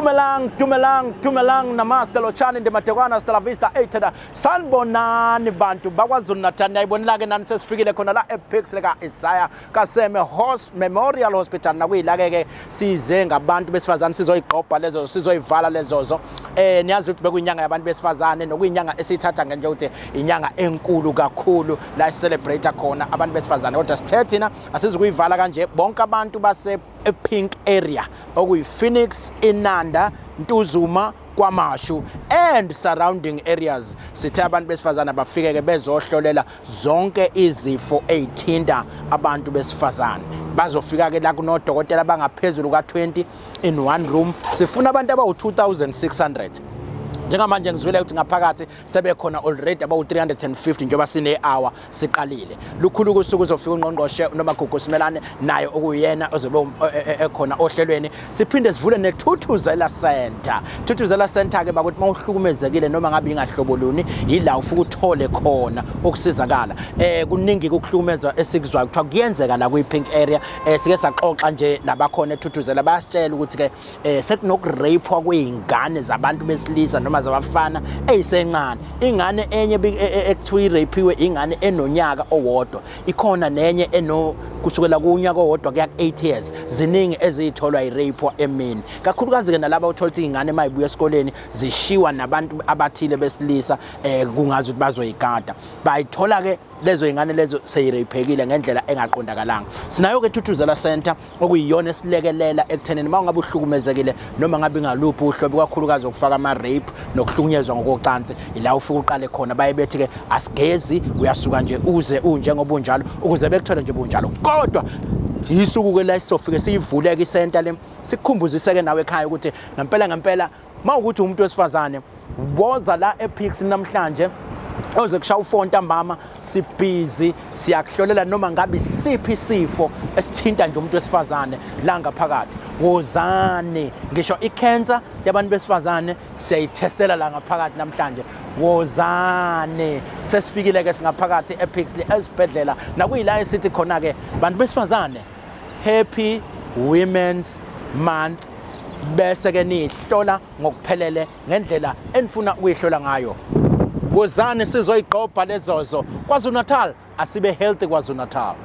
Dumelang, dumelang, dumelang, namaste, lotshani, ndimadekwana, hasta la vista, eyitheda. Sanibonani bantu baKwaZulu Natal, niyayibonela-ke nani sesifikile khona la ePixley ka-Isaya kaSeme Memorial Hospital, nakuyila-ke ke size ngabantu besifazane sizoyigqobha lezo, sizoyivala lezozo. Niyazi ukuthi bekuyinyanga yabantu besifazane, nokuyinyanga esiyithatha ngenje ukuthi inyanga enkulu kakhulu la celebrate khona abantu besifazane, kodwa sithe thina asizukuyivala kanje. Bonke abantu base ePink area, okuyi-Phoenix, Inanda, Ntuzuma, KwaMashu and surrounding areas, sithe abantu besifazane bafike-ke bezohlolela zonke izifo ey'thinta abantu besifazane. Bazofika-ke la kunodokotela abangaphezulu ka-20 in one room. Sifuna abantu abawu-2600. Njengamanje ngizwile ukuthi ngaphakathi sebekhona already abawu-350 njengoba sine-hour siqalile. Lukhulu kusuku uzofika ungqongqoshe uNomagugu Simelane, naye okuyena ozobe ekhona ohlelweni. Siphinde sivule neThuthuzela Center. Thuthuzela Center ke bakuthi mawuhlukumezekile noma ngabe ingahlobo luni, yila ufike uthole khona ukusizakala. Kuningi ukuhlukumezwa esikuzwayo kuthiwa kuyenzeka la kwi-Pink area. Sike saxoxa nje nabakhona eThuthuzela, bayasitshela ukuthi ke sekunokurapwa kwey'ngane zabantu besilisa noma zabafana eyisencane. Ingane enye ekuthiwa irapiwe ingane enonyaka owodwa, ikhona nenye eno kusukela kunyaka owodwa kuya ku-8 years. Ziningi eziyitholwa irapwa emini, kakhulukazi-ke nalaba uthola ukuthi iy'ngane uma yibuya esikoleni zishiwa nabantu abathile besilisa, kungazi ukuthi bazoyigada, bayithola-ke lezo y'ngane lezo seyiraphekile ngendlela engaqondakalanga. Sinayo-ke Thuthuzela Center, okuyiyona esilekelela ekuthenini uma ungabe uhlukumezekile noma ngabe ingaluphi uhlobo, kakhulukazi ukufaka ama-rape nokuhlukunyezwa ngokocansi, ila ufike uqale khona. Baye bethi-ke asigezi, uyasuka nje uze unjengoba unjalo ukuze bekuthole nje bunjalo. Kodwa yisuku-ke la sizofike siyivuleke isenta le, sikukhumbuzise-ke nawe ekhaya ukuthi ngempela ngempela uma ukuthi umuntu wesifazane, woza la ePix namhlanje oze kushaya u-4 ntambama. Sibhizi siyakuhlolela noma ngabe isiphi isifo esithinta nje umuntu wesifazane la ngaphakathi. Wozani, ngisho i-cancer yabantu besifazane siyayithestela la ngaphakathi namhlanje. Wozani, sesifikile ke, singaphakathi ePixley esibhedlela, nakuyila esithi khona ke bantu besifazane, Happy Women's Month, bese ke nihlola ngokuphelele ngendlela enifuna ukuyihlola ngayo. Wozani sizoyiqopha lezozo. KwaZulu Natal, asibe healthy KwaZulu Natal.